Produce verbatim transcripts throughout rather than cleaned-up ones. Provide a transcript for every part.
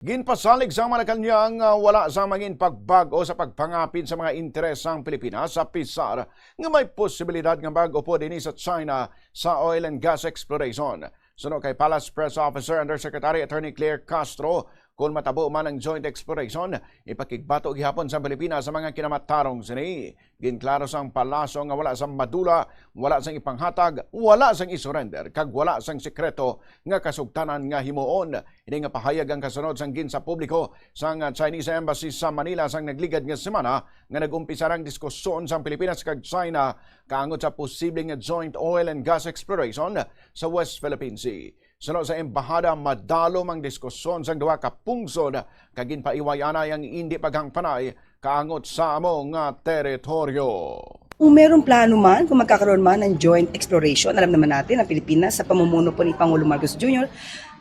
Ginpasalig sang Malacañang nga wala sang mangin pagbag-o sa pagpangapin sa mga interes sang Pilipinas, sa pisar nga may posibilidad nga mag-upod ini sa China sa oil and gas exploration. Suno kay Palace Press Officer Undersecretary Attorney Claire Castro, kung matabo man ang joint exploration, ipakigbato gihapon sa Pilipinas sa mga kinamatarong sini. Ginklaro sang palasyo nga wala sang madula, wala sang ipanghatag, wala sang isurrender, kag wala sang sekreto nga kasugtanan nga himuon. Ini nga pahayag ang kasunod sang ginsa publiko sang Chinese Embassy sa Manila sang nagligad nga semana, nga nag-umpisa ang diskusyon sang Pilipinas kag China kaangot sa posible nga joint oil and gas exploration sa West Philippine Sea. Suno sa embahada, madalom ang diskusyon sang duha ka pungsod, kag ginpaiway anay ang indi paghangpanay kaangot sa amo nga teritoryo. Kung meron plano man, kung magkakaroon man ng joint exploration, alam naman natin, ang Pilipinas sa pamumuno po ni Pangulo Marcos Junior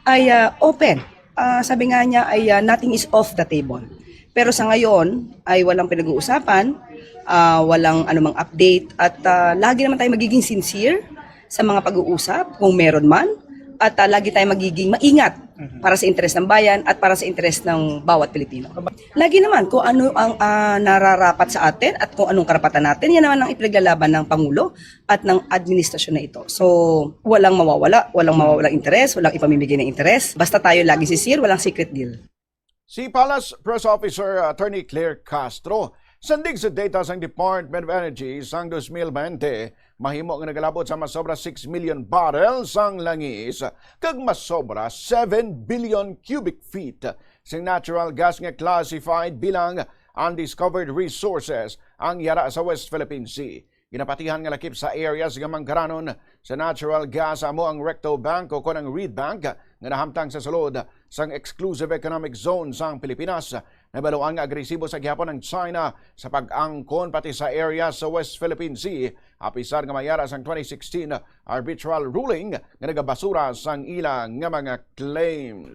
ay, ah, open. Ah, sabi nga niya ay, ah, nothing is off the table. Pero sa ngayon ay walang pinag-uusapan, ah, walang anumang update, at, ah, lagi naman tayo magiging sincere sa mga pag-uusap kung meron man, at, ah, lagi tayo magiging maingat para sa interes ng bayan at para sa interes ng bawat Pilipino. Lagi naman kung ano ang, ah, nararapat sa atin at kung anong karapatan natin, yan naman ang ipaglalaban ng Pangulo at ng administrasyon na ito. So, walang mawawala, walang mawawalang interes, walang ipamimigay ng interes. Basta tayo lagi sincere, walang secret deal. Si Palace Press Officer Attorney Claire Castro, sandig sa data sang Department of Energy sang dos mil bente, mahimo nga nagalabot sa masobra six million barrels sang langis kag masobra seven billion cubic feet sing natural gas nga classified bilang undiscovered resources ang yara sa West Philippine Sea. Ginapatihan nga lakip sa areas nga manggaranon sa natural gas amo ang recto bank o kon ang reed bank nga nahamtang sa sulod sang exclusive economic zone sang Pilipinas. Nabaluan nga agresibo sa gihapon ang China sa pag-angkon pati sa area sa West Philippine Sea, apisar nga may yara sang twenty sixteen arbitral ruling nga nagabasura sang ila nga mga claim.